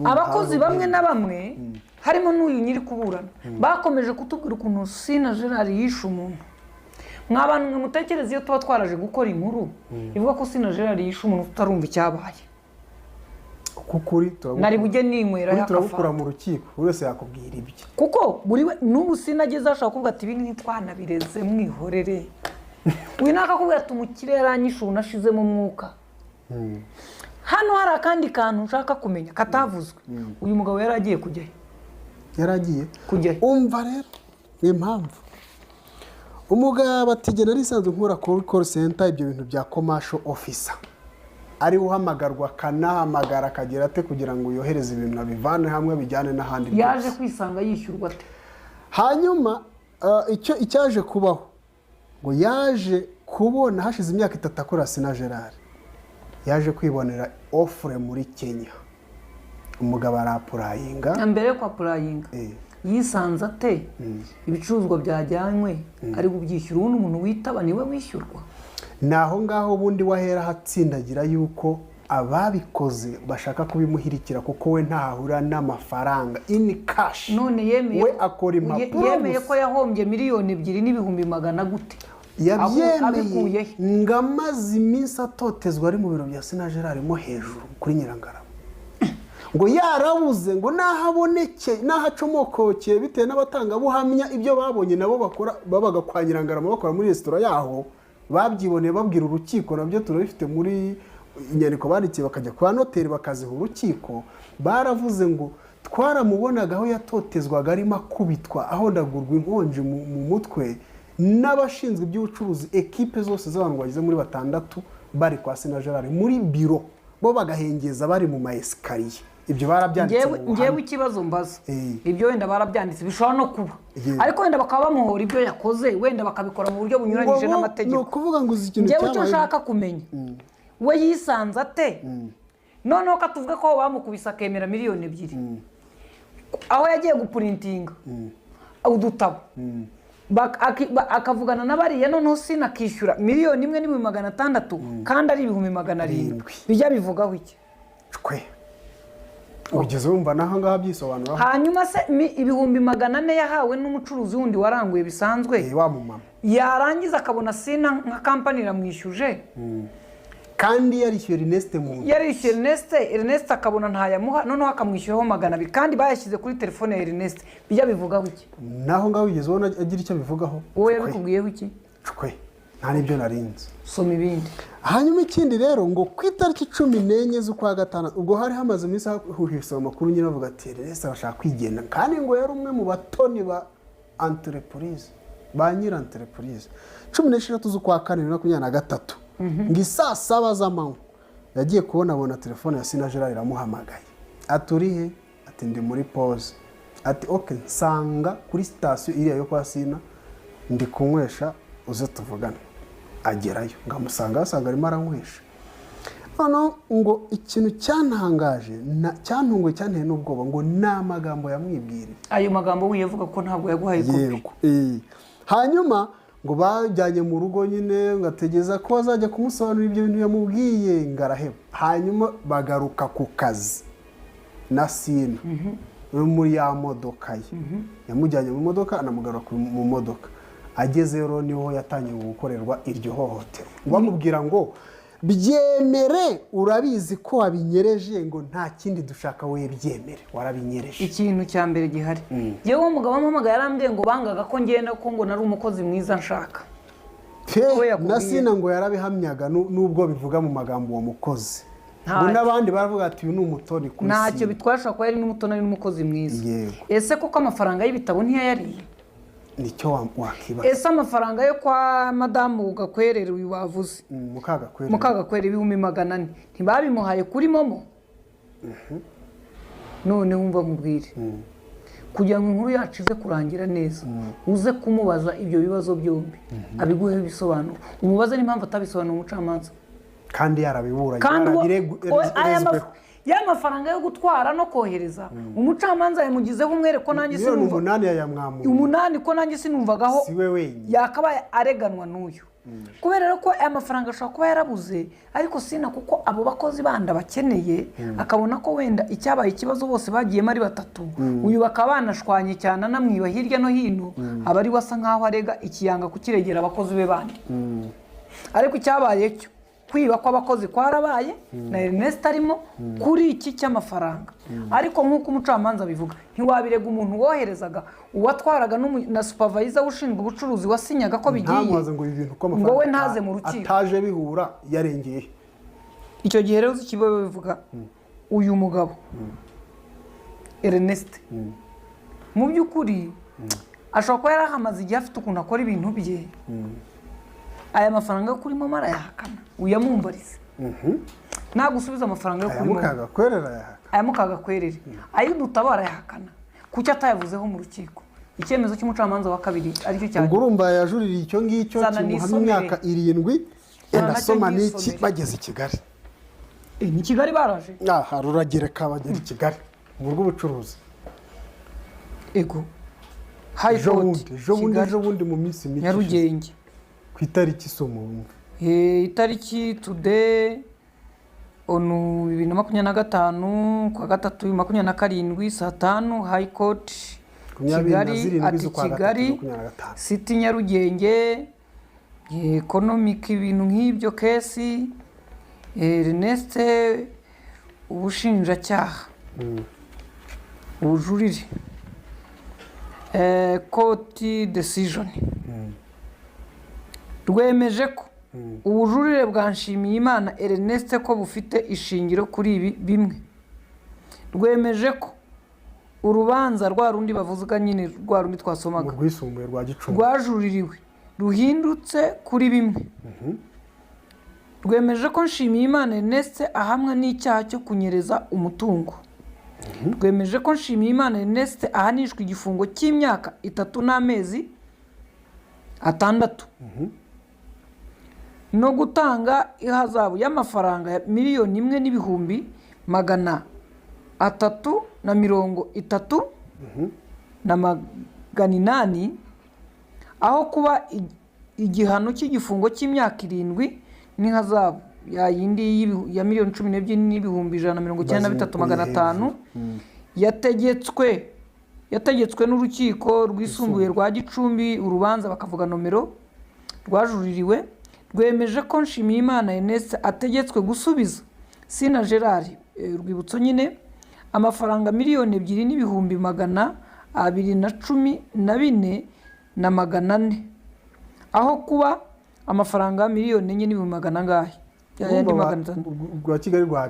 Abakozi bamwe na bamwe, harimo n'uyu nyiri kuburana, bakomeje kutubwira ukuntu Sina Gerard yishe umuntu. Mwa bantu mwe, mutekereze iyo tuba twaraje gukora inkuru ivuga ko Sina Gerard yishe umuntu tutarumva icyabaye. Kuko ukuri Nari bujye ninywera. Ukuri turagukura mu rukiko, buri wese yakubwira ibye. Kuko buri we n'ubu sinageze ashobora kuvuga ati: "Ibi ntitwanabireze, mwihorere." Uyu nakakubwira ati: "Umukire yaranyishe, ubu nashizemo umwuka." Hano hari akandi kantu nshaka kumenya katavuzwe. Uyu mugabo yari agiye kujyayo? Yari agiye Kujyayo. Umva rero impamvu umugabo ati: "Nari isanzwe nkora kuri call center, ibyo bintu bya commercial officer, ariwe uhamagarwa akanahamagara akagira ate kugira ngo yohereze ibintu, abivane hamwe bijyane n'ahandi Yaje byose." kwisanga yishyurwa ate? Hanyuma icyo icyaje kubaho, ngo yaje kubona hashize imyaka 3 akora Sina Gerard, yaje kwibonera offre muri Kenya, umugabo ara-applyinga. Mbere yo kwa-applyinga, yisanze ate ibicuruzwa byajyanywe ari bubyishyura? Ubundi umuntu witaba niwe wishyurwa. Ni aho ngaho ubundi wahera hatsindagira yuko ababikoze bashaka kubimuhirikira, kuko we ntahahura n'amafaranga in cash. None yemeye We akora impapuro yemeye gusa. ko yahombye 2,100,000 gute? Yabyemeye Abikuye he? ngo amaze iminsi atotezwa ari mu biro bya Sina Gerard mo hejuru kuri Nyirangarama, ngo yarabuze, ngo n'aho aboneke n'aho acomokokeye bitewe n'abatangabuhamya, ibyo babonye nabo bakora, babaga kwa Nyirangarama, bakora muri resitora yaho, babyiboneye babwira urukiko, nabyo turabifite muri inyandiko bandikiye, bakajya kwa noteri bakaziha urukiko. Baravuze ngo twaramubonaga aho yatotezwaga, arimo akubitwa, ahondagurwa inkonji mu mutwe n'abashinzwe iby'ubucuruzi, ekipe zose z'abantu bageze muri batandatu bari kwa Sina Gerard muri biro, bo bagahengeza bari mu ma escalier. Ibyo barabyanditse mu Ngewe buhamya. ikibazo mbaza, ibyo wenda barabyanditse, bishobora no kuba, ariko wenda bakaba bamuhora ibyo yakoze, wenda bakabikora mu buryo bunyuranyije Ngo ni n'amategeko. ukuvuga ngo uzi ikintu Ngewe icyo cyabaye? nshaka kumenya, we yisanze ate noneho ko tuvuge ko bamukubise akemera 2 miliyoni, aho yagiye gupurintinga udutabo, akavugana na bariya, noneho sinakishyura 1,600,000 kandi ari 700,000? Arindwi. Bijya bivugaho iki? Cwe ugeze wumva naho ngaho byisobanuraho. Hanyuma se 400,000 yahawe n'umucuruzi wundi waranguye bisanzwe, Wa mumama, yarangiza akabona Sina nka kampani iramwishyuje, kandi yarishyuye Ernest mu ntoki. Yarishyuye Ernest, Ernest akabona ntayamuha, noneho akamwishyuraho 200 kandi bayashyize kuri telefone ya Ernest, bijya bivugaho iki? Naho ngaho wigeze ubona agira icyo abivugaho? Wowe Cwe. yabikubwiyeho iki? Cwe, nta n'ibyo narinzi. Soma ibindi. Hanyuma ikindi rero, ngo ku itariki 14 z'ukwa gatandatu, ubwo hari hamaze iminsi hahuhiswe amakuru nyine bavuga ati Ernest arashaka kwigenda, kandi ngo yari umwe mu batoni ba entreprise, ba nyiri entreprise. 16 z'ukwa kane 2023, ngo isaa 7 z'amanywa yagiye kubonabona telefone ya Sina Gerard iramuhamagaye, ati: "Uri he?" Ati: "Ndi muri pause." Ati: "OK, nsanga kuri sitasiyo iriya yo kwa Sina, ndi kunywesha, uze tuvugane." Agerayo ngo amusanga, asanga arimo aranywesha. Noneho ngo ikintu cyantangaje cyantunguye, cyanteye n'ubwoba, ngo ni amagambo yamwibwiriye. Ayo magambo wiyavuga ko ntabwo yaguhaye kopi. Yego. Hanyuma ngo bajyanye mu rugo nyine, ngo ategereza ko bazajya kumusobanurira ibyo bintu yamubwiye, ngo araheba. Hanyuma bagaruka ku kazi na Sina uri muri ya modoka ye, yamujyanye mu modoka, anamugarura mu modoka. Agezeyo rero niho yatangiye gukorerwa iryo hohoterwa, ngo bamubwira ngo: "Byemere, urabizi ko wabinyereje," ngo "nta kindi dushaka, we byemere, warabinyereje." Ikintu cya mbere gihari, yewe umugabo wampamagaye yarambwiye ngo bangaga ko ngenda, ko ngo nari umukozi mwiza nshaka. Pe. We yakubwiye. Na Sina ngo yarabihamyaga, nubwo bivuga mu magambo uwo mukozi, ngo Ntacyo. n'abandi baravuga ati: "Uyu ni umutoni kuri Ntacyo Sina." bitwaye, ashobora kuba yari n'umutoni, ari n'umukozi mwiza. Yego. Ese koko amafaranga y'ibitabo ntiyayariye? Nicyo wakibaza. Ese amafaranga yo kwa madamu Gakwerere uyu wavuze, Mukagakwere. Mukagakwere, 400,000, ntibabimuhaye kuri MoMo? None wumva nkubwire, kugira ngo inkuru yacu ize kurangira neza, uze kumubaza ibyo bibazo byombi, abiguheho ibisobanuro, umubaze n'impamvu atabisobanura umucamanza. Kandi yarabiburanye, Kandi ya mafaranga yo gutwara no kohereza, umucamanza yamugizeho umwere, ko nanjye miliyoni sinumva 8 yayamwamuye. 8, ko nanjye sinumvagaho Si we wenyine. yakabaye areganwa n'uyu. Kubera rero ko aya mafaranga ashobora kuba yarabuze, ariko Sina, kuko abo bakozi bandi abakeneye, akabona ko wenda icyabaye ikibazo bose bagiyemo ari batatu, uyu bakaba banashwanye cyane, anamwiba hirya no hino, aba ari we asa nkaho arega ikiyanga kukiregera abakozi be bandi. Ariko icyabaye cyo kwiba kw'abakozi kwarabaye, na Ernest arimo kuri iki cy'amafaranga. Ariko nk'uko umucamanza abivuga, ntiwabirega umuntu woherezaga, uwatwaraga, na supervisor ushinzwe ubucuruzi wasinyaga ko bigiye, Ntamubaze ngo ibi bintu ko ngo we amafaranga ntaze mu rukiko. Ataje bihura, yarengeye. Icyo gihe rero uzi ikibazo bivuga, uyu mugabo Ernest mu by'ukuri ashobora kuba yarahamaze igihe, afite ukuntu akora ibintu bye. Aya mafaranga yo kuri MoMo arayahakana, uyamumbarize, nagusubiza amafaranga yo Aya kuri MoMo. Mukagakwerera yahaka. Aya Mukagakwerere, ay'udutabara arayahakana. Kuki atayavuzeho mu rukiko? Icyemezo cy'umucamanza wa kabiri aricyo cya Ubwo urumva yajuririye icyo ngicyo, Zana kimuha nisomere. imyaka 7. Zana Yenda nacyo soma n'iki. nisomere. Bageze i Kigali. Ni Kigali baraje. Aha ruragereka, bagera i Kigali mu rw'ubucuruzi. Ego, High Ejo Court, bundi, ejo bundi, Kigali, ejo bundi, mu minsi mike ishize. Nyarugenge. Ku itariki isoma wumve. Itariki today on 2025 kwa gatatu 27 saa 5, High Court 27 Kigali, ati z'ukwa gatatu, Kigali 25. City, Nyarugenge, economic, ibintu nk'ibyo, case Ernest, ubushinjacyaha, ubujurire, court decision, rwemeje ko ubujurire bwa Nshimiyimana Ernest ko bufite ishingiro kuri ibi bimwe. Rwemeje ko urubanza rwa rundi bavuga nyine, rwa rundi Mu twasomaga, rwisumbuye rwa Gicumbi, rwajuririwe ruhindutse kuri bimwe. Rwemeje ko Nshimiyimana Ernest ahamwa n'icyaha cyo kunyereza umutungo. Rwemeje ko Nshimiyimana Ernest ahanishwa igifungo cy'imyaka 3 n'amezi 6 no gutanga ihazabu y'amafaranga ya 1,330,800, aho kuba igihano cy'igifungo cy'imyaka 7 n'ihazabu ya yindi ya 12,193,500 yategetswe n'urukiko rwisumbuye rwa Gicumbi. Urubanza bakavuga nomero rwajuririwe. Rwemeje ko Nshimiyimana Ernest ategetswe gusubiza Sina Gerard, Rwibutso nyine, amafaranga 2,214,400, aho kuba amafaranga miliyoni enye n'ibihumbi magana angahe, ya yandi 500. Rwa Kigali rwa